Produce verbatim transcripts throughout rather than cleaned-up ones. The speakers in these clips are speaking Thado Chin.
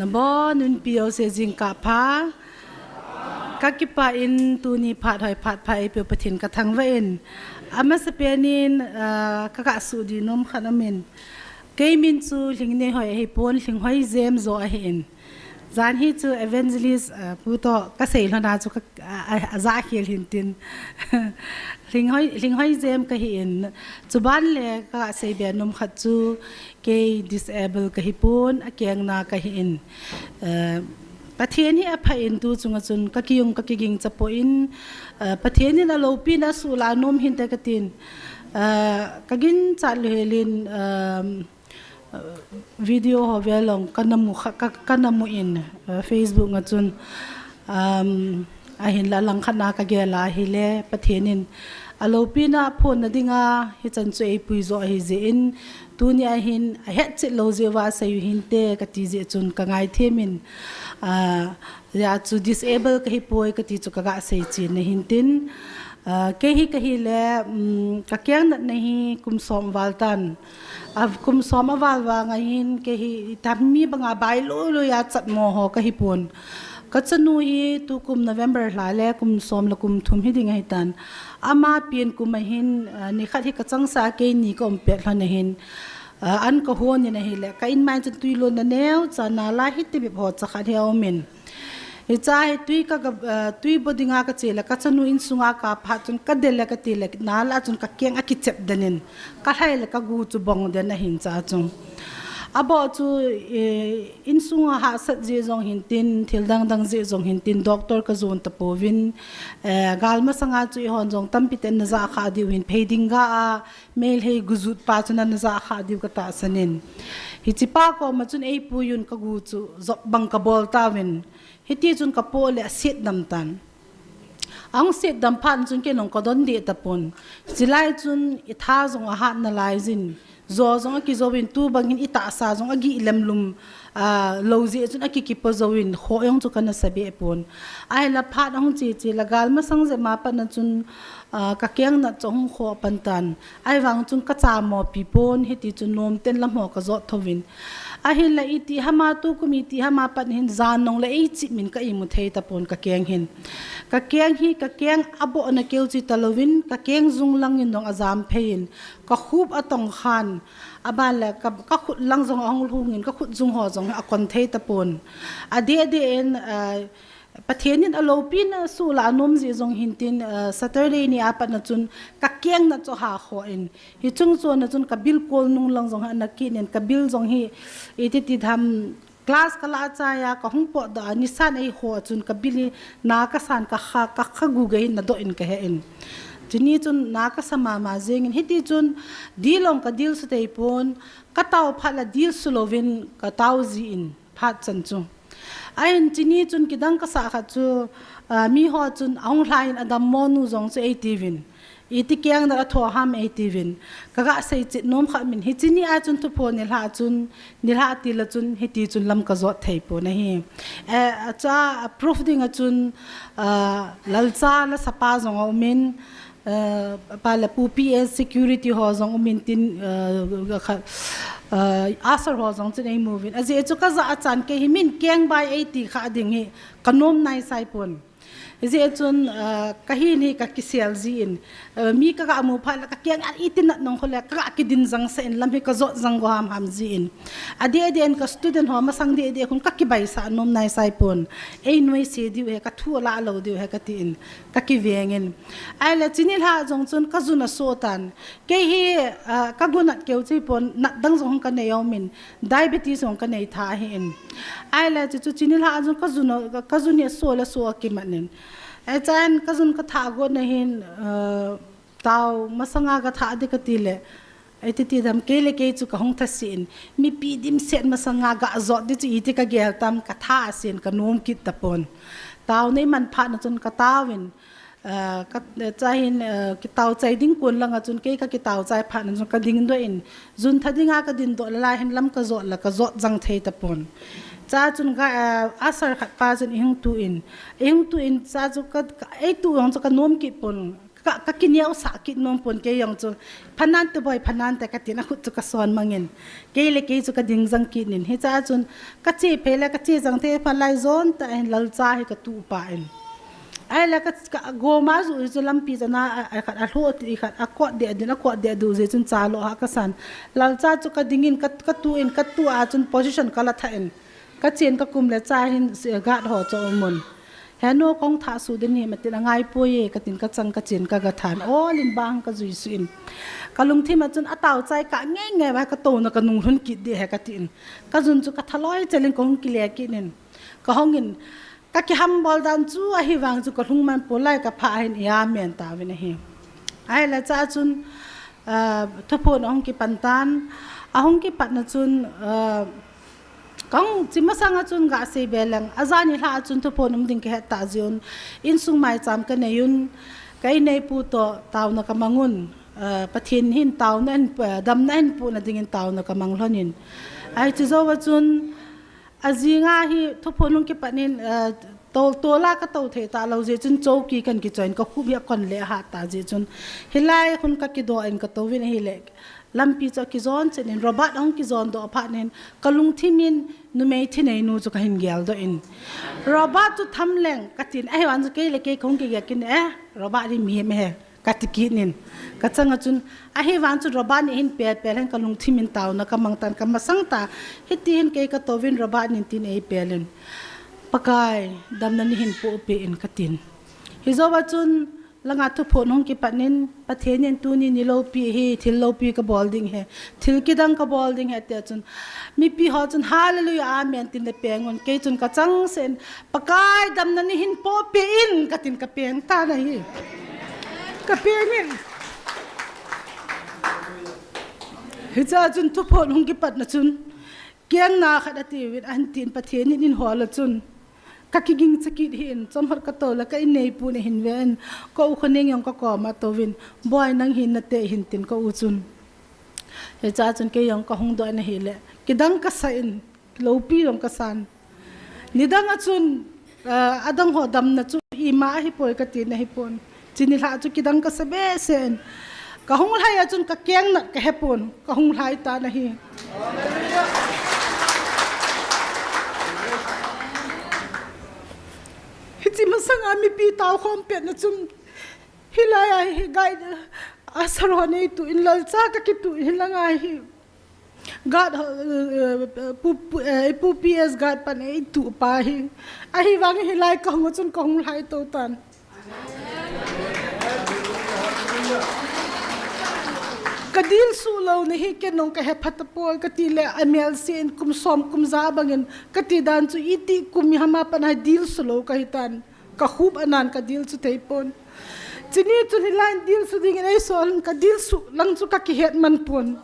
Nabonun pi jouse jingkah pha. Kakipah in tuni phat hoi phat pha eipeu Pathen kathangvah in. Amasapen in, ah, kagah suhdih nom khat aumin. Kei min chu Lhingneihoi ahipon, Lhinghoi Jem joh ahin. Jan hi chu evangelist, ah, pu toh kasei lhona chu ka, ah, ah, ajah khel hintin. Lhinghoi, Lhinghoi Jem kahin. Chuban le kaseibe nom khat chu kei disable kahipon, akengna kahin. Eh, Pathen hi apha in tu chunga chun kakijung kakiging chapon, eh, Pathen in aloupina asuhlah nom hinte katin. Eh, kaginchat lou helin, um, video ho velong kanamu kha, ka, kanamu in, eh, Facebook nga chun, um, ahinla langkhat na kagel a ahile, Pathen in aloupina aphonna dinga hichan chu eipui joh ahi jeh in, tuni ahin ahetchet lou jeh uva asei u hinte kati jeh chun kangaithem in, ah, hijeh chun disable kahipoi kati chu kagah seichen ahin tin, ah, kei hi kahile, um, kakeng natna hi kum som val tan. A kum som aval vang ahin kei hi itami banga bailou lou a chatmo ho kahipon. Kachanu hi tukum November lha le kum som le kum thum hiding ahitan. Ama pen kum ahin, ah, nikhat hi kachangseh a keini kaum pet lhon ahin, ah, an kahon in ahile, ka inmai chun twi lonna neocha nala hitibep ho chakhat hi aumin. Hicha hi twi ka, ka, ah, twi bo dinga kache le, kachanu insunga kaphat chun kadel le kati le, nala chun kakeng akichep den in, kalhai le kagu chu bong den ahin cha chu. Aboh chu, eh, insunga hahsat jeh jong hintin, thil dang dang jeh jong hintin, doctor kajon tapouvin, eh, gal masanga chu eihon jong tampi ten najah kha diu hin, phei ding ga a, Meitei gujut pa chu najah kha diu katahsan in. Hichepa koma chun eipui un kagu chu jop bang kabol tauvin. Hiti chun kapoh le aset dam tan. Ahung set dam phat chun kei jong kadon deh tapon. Chulai chun itha jong ahat nalai jin. Jo jong akijouvin, tubang hin itahsa jong agih lemlum, ah, lou jeh chun akikipo jouvin, kho jong chu kana sa be pon. Ahinla phat ahung che che le gal masang jep ma pat na chun, ah, kakeng nat chu ahung khoh pan tan. Ahivang chun kachamo pi pon, hiti chun nom ten lam ho kajot thouvin. Ahinla iti hama tukum iti hama pat hin jan nong le eichip min ka imu thei tapon kakeng hin. Kakeng hi, kakeng abohna keu chi talouvin, kakeng jung lang in jong ajam phei in. Kakhup atong khan, aban le ka, kakhut lang jong ahung lhung in, kakhut jung ho jong akon thei tapon. Adeh deh in, ah, Pathen in aloupina asuhlah nom jeh jong hintin, ah, Saturday ni a pat na chun kakeng nat chu ahah khoh in. Hiche chung chon a chun kabil kol nung lang jong hi ana kit in, kabil jong hi iti ti dam Class kalah chai a, kahung potdoh a, nisan eiho a chun kabil hi na kasan kakha, kakha gu gei hin nadoh in kahe in. Chuni chun na kasa mama jeng in, hiti chun dil jong kadil suh thei pon, katao phat le dil suh louvin katao ji in phat chan chu. Ahin chuni chun kidang kasah khat chu, ah, miho chun ahung lha in adammo nu jong chu eitiuvin. Iti keng nat athoh ham eitiuvin. Kaga seichet nom khat min. Hiche ni a chun thuphon nilhah chun, nilhah til a chun, hiti chun lam kajot thei pon ahi. Eh, acha, a proof ding a chun, ah, Lalcha lasapa jong aumin, eh, pa le pu P S security ho jong aumin tin, eh, kha, eh, usher ho jong chun eimu uvin. Ajeh chu kajah a chan kei hi min keng bai eiti kha ding hi kanom nai sai pon. Hijeh chun, ah, kahin hi kakisel ji in, ah, mi kaga mu phat le kakeng a iti nat nong kho le kaga kidin jang sah in lam hi kajot jang go ham ham ji in. Adeh deh in ka student ho masang deh deh khun kakibai sah nom nai sai pon. Ei nuisat diu he, kathu alah lou diu he kati in. Kakiveng in. Ahile chuni lha jong chun kajun asoh tan. Kei hi, ah, kagu nat keu chi pon, nat dang jong kanei aumin. Diabetes jong kanei tha ahi in. Ahile chu chu chuni lha a jun kajun, kajun hi asoh le soh a kimat in. Ahi chan kajun kathah got na hin, eh, tao masanga kathah ding kati le. Iti ti dam kei le kei chu kahung thase in. Mipi dimset masanga gajot ding chu iti kagel tam kathah asen kanom kit tapon. Tao nei man phat na chun katao in. Ah, ka, eh, cha hin, eh, kitao chai ding kon langa chun kei kakitao chai phat na chun kading doh in, jun tha dinga kadin doh le lai hin lam kajot le kajot jang thei tapon. Cha chun ka, eh, usher khat pa chun eihung tu in, eihung tu in cha chu ka, ka, eitu jong chu kanom kit pon, ka, ka kineosah kit nom pon kei jong chu. Phanante boi, phanante katin akhut chu kason mangin. Kei le kei chu kading jang kit in. Hichea chun kache phei le kache jang thei phat lai jon tah in lalcha hi katuh pah in. Ahile ka, ka goma ju chu lampi chana a, a khat alhoh ti khat akot deh din, akot deh duh jeh chun cha lo ha kasan. Lalcha chu kading in ka, katuh in, katuh a chun position kala thah in. Kachen kakum le cha hin si, guard ho chu aum un. He nu kong thah suh din hi matin angai poi e, katin kachang kachen kaga than. Olin bang kajui suh in. Kalungthim a chun atao chai kah ngei ngei va katouna kanung lhun kit ding ahi katin. Kajun chu kathaloi chelin kahung kile kit in. Kahong in, kakihambol dan chu ahivang chu kalung man pon lai kapha hin amen tauvin ahi. Ahile cha chun, ah, thuphon ahung kipan tan, ahung kipatna chun, ah, Kang chi masanga chun gasei be leng, ajani lha a chun thuphon um ding kahet tah jeh un, insung maicham kanei un, ka inneipu toh taona kamang un, ah, Pathen hin taona ahin, ah, damna ahin puna dingin taona kamang lhon in. Ahi chu jouva chun, ajinga hi thuphon hung kipat in, ah, tol, tola kato thei talou jeh chun chouki kahin kichoi in kakhup hi akon le ahat tah jeh chun, hilai hun kakidoh in katouvin ahile, Lampi chu akijon chet in, Robert ahung kijon doh phat in, kalungthim in numei thinei nu chu kahin geldoh in. Robert chu tham leng katin, ahivang chu kei le kei kahung kigel kit in, eh, Robert hi mihem ahi, kati kit in. Kachanga chun, ahivang chu Robert in eihin pel pel hen kalungthim in taona kamang tan kamasang tah, hiti hin kei katouvin Robert in tin eipel in. Pakai, damna neihin pohpeh in katin. Hijouva chun, Langa thuphon hung kipat in, Pathen in tuni niloupi hi, thil loupi kabol ding ahi, thil kidang kabol ding ahi, tia chun, mipi ho chun, Hallelujah, Amen, tin le peng un, kei chun kachang sen, Pakai damna neihin pohpeh in, katin kapeng tan ahi. Kapeng in. Hichea chun thuphon hung kipatna chun, kengna khat atiuvin, ahin tin Pathen in eihol a chun, Kakiging chakit hih in, chomkhat katou le ka inneipu in ahin ven, ka u Khoneng jong kakoma atouvin, Boi nang hin nate hin tin ka u chun. Hichea chun kei jong kahung doh in ahile, kidang kasa in, loupi jong kasan. Nidang a chun, ah, adang ho damna chu ima ahipoi kati in ahipon. Chuni lhah chu kidang kasa behseh in. Kahung lhai a chun kakeng nat kahepon. Kahung lhai tan ahi. Hiche masanga mipi taokhom petna chun hilai a hi guide a salon eitu in lalcha kakituh in hilanga hi. Guard, eh, eh, pu, pu, eh, pu P S guard pan eitu pa hi. Ahivang hilai kahung chun kahung lhai tou tan. Kadilsuh louna hi kei nong kahe phat tapoi kati le M L C in kum som kum ja bangin kati dan chu iti kum hi hama pan a dilsuh lou kahi tan. Kakhup anan kadilsuh thei pon. Chuni chun hilai in dilsuh dingin eisol in kadilsuh lang chu kakihet man pon.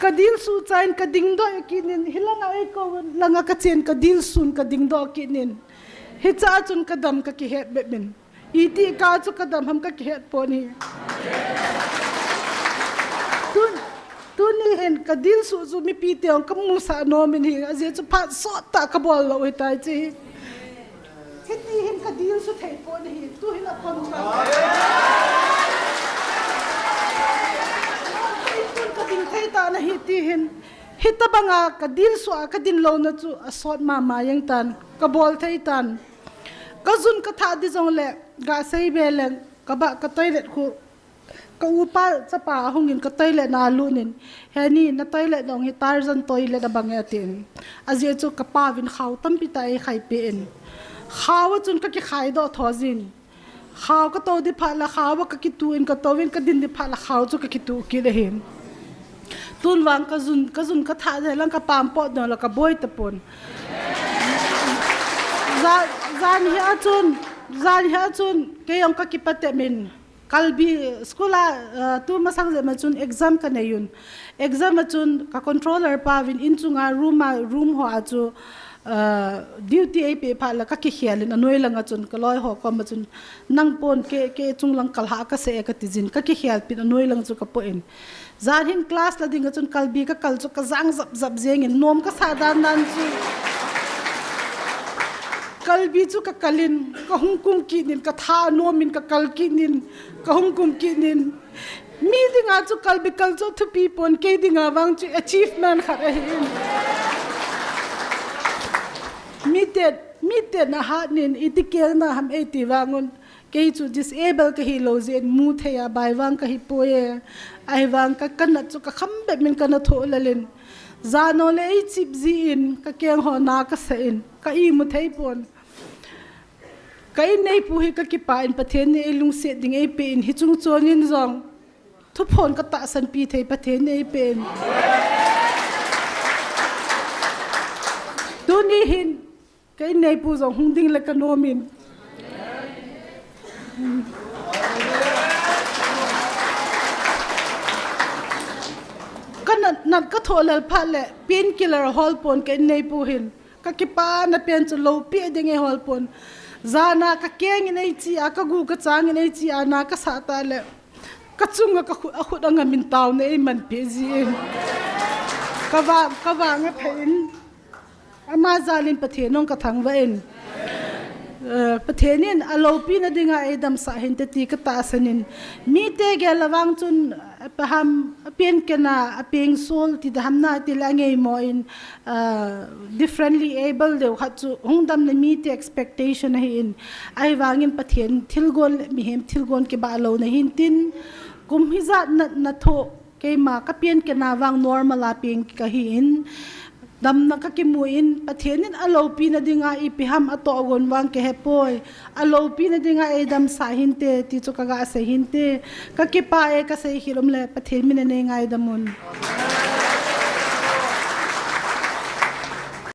Kadilsuh chain kadingdoh kit in hilanga eikou langa kachen kadilsuh in kadingdoh kit in. Hichea chun kadam kakihet bep in. Iti ka chu kadam ham kakihet pon hi. Tun, tuni hin kadilsuh chu mipi te jong kamusah nom in hi, ajeh chu phat sot tah kabol lou hitai chu hi. Hiti hin kadilsuh thei pon hi, tu hin apon chu. Kading thei tan ahi ti hin. Hitabanga kadilsuh a kadin louna chu asot mama jeng tan, kabol thei tan. Kajun kathah di jongle, gasei be leng, kaba ka toilet khu, ka upa chapa ahungin ka toilet na alut in, Heni, na toilet nong hi Tarzan toilet abang e atin. Ajeh chu ka pa vin khao tampi tah eikhai peh in. Khao a chun kakikhai doh tho jin. Khao katou di phat le khao a kakituh in katouvin kadin di phat le khao chu kakituh kit ahi. Tun vang kajun, kajun kathah jeh lang kapam pot nong le kaboi tapon. Jan, jan hi a chun, jan hi a chun, kei jong kakipah tep in. Kalbi school a, uh, tu masang jep ma chun exam kanei un. Exam a chun ka controller pa vin in chunga room a, room ho a chu, uh, duty eipeh phat le kakikhel in anoi langa chun kaloi ho koma chun nang pon kei, kei chung lang kalha kase e kati jin kakikhel pin anoi lang chu kapoh in. Jan hin class la ding a chun kalbi kakal chu kajang jap jap jeng in nom kasah dan dan chu. Kalbi chu ka kalin, ka hung kum kinin, ka tha nomin ka kal kinin, ka hung kum kinin. Mi dinga chu kalbi kal chu thupi pon, kei dinga vang chu achievement khat ahi in. Mite, mite na hat nin iti kel na ham ei ti vangun. Kei chu disable ka hi lo jin mu thei a bai vang ka hi poi e. Ai vang ka kanat chu ka kham bep min ka na tho lalin. Zano le ei chip ji in ka keng ho na ka sa in ka i mu thei pon. Ka inneipu hi ka kipa in Pathen ni ei lungset ding ei pe in hi chung chon in jong. Thuphon ka tahsan pi thei Pathen ni ei pe in. Tuni hin Ka inneipu jong hung ding le ka nomin. Ka nat, nat ka tho lel phat le painkiller hol pon ka inneipu hin. Ka kipa na pen chu lo pi ding e hol pon. Jana ka keng in ei chi a, ka gu ka chang in ei chi a, na ka sa ta le. Ka chunga ka khut, a khut a ngam in tau na ei man pi ji in. Ka va, ka va nga phe in. Ama jalin Pathen nong ka thangvah in. Eh, Pathen in a lopi na dinga ei damsah hinte ti ka tahsan in. Mite gel avang chun, eh, paham, a painkena, a peng sol ti da ham na ti la ngei mo in, eh, differently able deu khat chu hung dam na mite expectation ahi in. Ahi vangin Pathen thilgon le mihem thilgon kiba lo na hin tin. Kum hijat na, na tho Keima ka painkena vang normal a peng ka hi in, damna ka kimu in, Pathen in a lopi na dinga ipi ham a togon vang ka he poi. A lopi na dinga ei damsah hinte, ti chu ka ga sei hinte. Ka kipa e ka sei khel um le, Pathen min a nei ngaidam un.